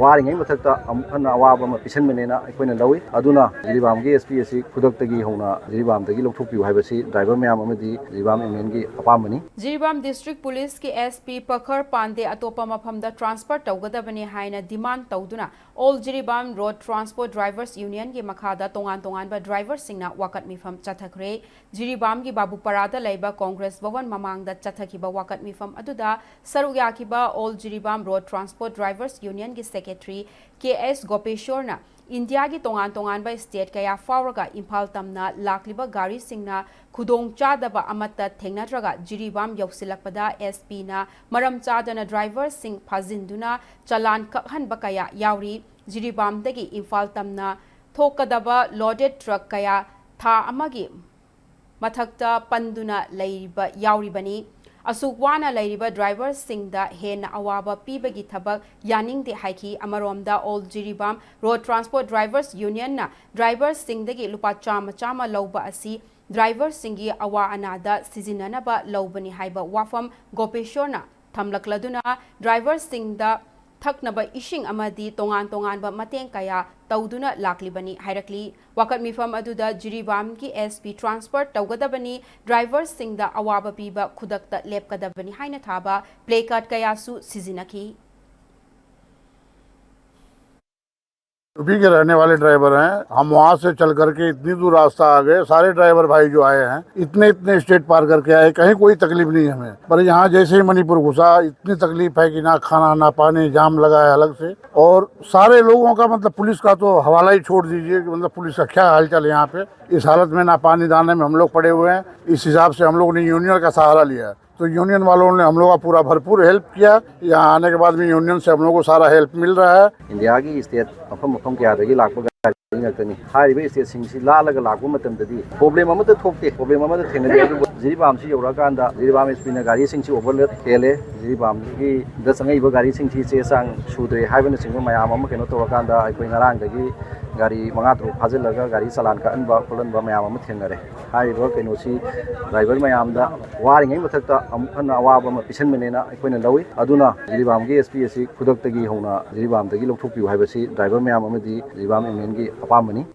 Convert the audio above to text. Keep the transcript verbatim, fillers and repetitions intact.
ꯋꯥꯔꯤꯉꯩ ꯃꯊꯛꯇ ꯑꯃꯨꯛ ꯍꯟꯅ ꯑꯋꯥꯕ ꯑꯃ ꯄꯤꯁꯟꯕꯅꯦꯅ ꯑꯩꯈꯣꯏꯅ ꯂꯧꯏ꯫ ꯑꯗꯨꯅ ꯖꯤꯔꯤꯕꯥꯝꯒꯤ S P ꯑꯁꯤ ꯈꯨꯗꯛꯇꯒꯤ ꯍꯧꯅ ꯖꯤꯔꯤꯕꯥꯝꯗꯒꯤ ꯂꯧꯊꯣꯛꯄꯤꯌꯨ ꯍꯥꯏꯕꯁꯤ driver ꯃꯌꯥꯝ ꯑꯃꯗꯤ ꯖꯤꯔꯤꯕꯥꯝ M N ꯒꯤ ꯑꯄꯥꯝꯕꯅꯤ꯫ ꯖꯤꯔꯤꯕꯥꯝ District Police ꯀꯤ S P ꯄꯈꯔ ꯄꯥꯟꯗꯦ ꯑꯇꯣꯞꯄ ꯃꯐꯝꯗ transfer ꯇꯧꯒꯗꯕꯅꯤ ꯍꯥꯏꯅ demand ꯇꯧꯗꯨꯅ All Jiribam Road Transport Drivers Union ꯒꯤ ꯃꯈꯥꯗ ꯇꯣꯉꯥꯟ ꯇꯣꯉꯥꯟꯕ driver ꯁꯤꯡꯅ ꯋꯥꯀꯠ ꯃꯤꯐꯝ ꯆꯠꯊꯈ꯭ꯔꯦ꯫ ꯖꯤꯔꯤꯕꯥꯝꯒꯤ ꯕꯥꯕꯨꯄꯥꯔꯥꯗ ꯂꯩꯕ Congress ꯚꯕꯟ ꯃꯃꯥꯡꯗ ꯆꯠꯊꯈꯤꯕ ꯋꯥꯀꯠ ꯃꯤꯐꯝ ꯑꯗꯨꯗ ꯁꯔꯨꯛ ꯌꯥꯈꯤꯕ All Jiribam Road Transport Drivers Union ꯒꯤ secretary K S ꯒꯣꯄꯦꯁꯣꯔꯅ ꯏꯟꯗꯤꯌꯥꯒꯤ ꯇꯣꯉꯥꯟ ꯇꯣꯉꯥꯟꯕ state ꯀꯌꯥ ꯐꯥꯎꯔꯒ ꯏꯝꯐꯥꯜ ꯇꯝꯅ ꯂꯥꯛꯂꯤꯕ ꯒꯥꯔꯤꯁꯤꯡꯅ ꯈꯨꯗꯣꯡ ꯆꯥꯗꯕ ꯑꯃꯠꯇ ꯊꯦꯡꯅꯗ꯭ꯔꯒ ꯖꯤꯔꯤꯕꯥꯝ ꯌꯧꯁꯤꯜꯂꯛꯄꯗ S P ꯅ ꯃꯔꯝ ꯆꯥꯗꯅ driver ꯁꯤꯡ ꯐꯥꯖꯤꯟꯗꯨꯅ ꯆꯂꯥꯟ ꯀꯛꯍꯟꯕ ꯀꯌꯥ ꯌꯥꯎꯔꯤ꯫ ꯖꯤꯔꯤꯕꯥꯝꯗꯒꯤ ꯏꯝꯐꯥꯜ ꯇꯝꯅ ꯊꯣꯛꯀꯗꯕ loaded truck ꯀꯌꯥ ꯊꯥ ꯑꯃꯒꯤ ꯃꯊꯛꯇ ꯄꯟꯗꯨꯅ ꯂꯩꯕ ꯌꯥꯎꯔꯤꯕꯅꯤ꯫ ꯑꯁꯨꯛ ꯋꯥꯅ ꯂꯩꯔꯤꯕ driver ꯁꯤꯡꯗ ꯍꯦꯟꯅ ꯑꯋꯥꯕ ꯄꯤꯕꯒꯤ ꯊꯕꯛ ꯌꯥꯅꯤꯡꯗꯦ ꯍꯥꯏꯈꯤ꯫ ꯑꯃꯔꯣꯝꯗ All Jiribam Road Transport Drivers Union ꯅ driver ꯁꯤꯡꯗꯒꯤ ꯂꯨꯄꯥ ꯆꯥꯝꯃ ꯆꯥꯝꯃ ꯂꯧꯕ ꯑꯁꯤ driver ꯁꯤꯡꯒꯤ ꯑꯋꯥ ꯑꯅꯥꯗ ꯁꯤꯖꯤꯟꯅꯅꯕ ꯂꯧꯕꯅꯤ ꯍꯥꯏꯕ ꯋꯥꯐꯝ ꯒꯣꯄꯦꯁꯣꯔꯅ ꯊꯝꯂꯛꯂꯗꯨꯅ driver ꯁꯤꯡꯗ ꯊꯛꯅꯕ ꯏꯁꯤꯡ ꯑꯃꯗꯤ ꯇꯣꯉꯥꯟ ꯇꯣꯉꯥꯟꯕ ꯃꯇꯦꯡ ꯀꯌꯥ ꯇꯧꯗꯨꯅ ꯂꯥꯛꯂꯤꯕꯅꯤ ꯍꯥꯏꯔꯛꯂꯤ꯫ ꯋꯥꯀꯠ ꯃꯤꯐꯝ ꯑꯗꯨꯗ ꯖꯤꯔꯤꯕꯥꯝꯒꯤ S P transfer ꯇꯧꯒꯗꯕꯅꯤ, driver ꯁꯤꯡꯗ ꯑꯋꯥꯕ ꯄꯤꯕ ꯈꯨꯗꯛꯇ ꯂꯦꯞꯀꯗꯕꯅꯤ ꯍꯥꯏꯅ ꯊꯥꯕ placard ꯀꯌꯥꯁꯨ ꯁꯤꯖꯤꯟꯅꯈꯤ꯫ यूपी के रहने वाले ड्राइवर हैं। हम वहाँ से चल करके इतनी दूर रास्ता आ गए, सारे ड्राइवर भाई जो आए हैं, इतने इतने स्टेट पार करके आए, कहीं कोई तकलीफ नहीं हमें। पर यहाँ जैसे ही मणिपुर घुसा, इतनी तकलीफ है कि ना खाना ना पानी, जाम लगा है अलग से। और सारे लोगों का, मतलब, पुलिस का तो हवाला ही छोड़ दीजिए कि, मतलब, पुलिस का क्या हालचाल है यहाँ पे। इस हालत में ना पानी दाने में हम लोग पड़े हुए हैं। इस हिसाब से हम लोगों ने यूनियन का सहारा लिया है। तो यूनियन वालों ने हम लोग का पूरा भरपूर हेल्प किया। यहाँ आने के बाद भी यूनियन से हम लोग को सारा हेल्प मिल रहा है। ꯏꯟꯗꯤꯌꯥꯒꯤ state ꯃꯐꯝ ꯃꯐꯝ ꯀꯌꯥꯗꯒꯤ ꯂꯥꯛꯄ ꯒꯥꯔꯤ ꯉꯥꯛꯇꯅꯤ꯫ ꯍꯥꯏꯔꯤꯕ state ꯁꯤꯡꯁꯤ ꯂꯥꯜꯂꯒ ꯂꯥꯛꯄ ꯃꯇꯝꯗꯗꯤ problem ꯑꯃꯠꯇ ꯊꯣꯛꯇꯦ, problem ꯑꯃꯠꯇ ꯊꯦꯡꯅꯗꯦ꯫ ꯑꯗꯨꯕꯨ ꯖꯤꯔꯤꯕꯥꯝꯁꯤ ꯌꯧꯔꯛꯑꯀꯥꯟꯗ ꯖꯤꯔꯤꯕꯥꯝ S P ꯅ ꯒꯥꯔꯤꯁꯤꯡꯁꯤ overload ꯍꯦꯜꯂꯦ, ꯖꯤꯔꯤꯕꯥꯝꯒꯤꯗ ꯆꯪꯉꯛꯏꯕ ꯒꯥꯔꯤꯁꯤꯡꯁꯤ ꯆꯦ ꯆꯥꯡ ꯁꯨꯗ꯭ꯔꯦ ꯍꯥꯏꯕꯅꯆꯤꯡꯕ ꯃꯌꯥꯝ ꯑꯃ ꯀꯩꯅꯣ ꯇꯧꯔꯀꯥꯟꯗ ꯑꯩꯈꯣꯏ ꯉꯔꯥꯡꯗꯒꯤ ꯒꯥꯔꯤ ꯃꯉꯥ ꯇꯔꯨꯛ ꯐꯥꯖꯤꯜꯂꯒ ꯒꯥꯔꯤ ꯆꯂꯥꯟ ꯀꯛꯍꯟꯕ ꯈꯣꯠꯍꯟꯕ ꯃꯌꯥꯝ ꯑꯃ ꯊꯦꯡꯅꯔꯦ꯫ ꯍꯥꯏꯔꯤꯕ ꯀꯩꯅꯣꯁꯤ ꯗ꯭ꯔꯥꯏꯚꯔ ꯃꯌꯥꯝꯗ ꯋꯥꯔꯤꯉꯩ ꯃꯊꯛꯇ ꯑꯃꯨꯛ ꯍꯟꯅ ꯑꯋꯥꯕ ꯑꯃ ꯄꯤꯁꯟꯕꯅꯦꯅ ꯑꯩꯈꯣꯏꯅ ꯂꯧꯏ꯫ ꯑꯗꯨꯅ ꯖꯤꯔꯤꯕꯥꯝꯒꯤ ꯑꯦꯁ ꯄꯤ ꯑꯁꯤ ꯈꯨꯗꯛꯇꯒꯤ ꯍꯧꯅ ꯖꯤꯔꯤꯕꯥꯝꯗꯒꯤ ꯂꯧꯊꯣꯛꯄꯤꯌꯨ ꯍꯥꯏꯕꯁꯤ ꯗ꯭ꯔꯥꯏꯚꯔ ꯃꯌꯥꯝ ꯑꯃꯗꯤ ꯖꯤꯔꯤꯕꯥꯝ ꯑꯦꯝ ꯑꯦꯟꯒꯤ ꯑꯄꯥꯝꯕꯅꯤ꯫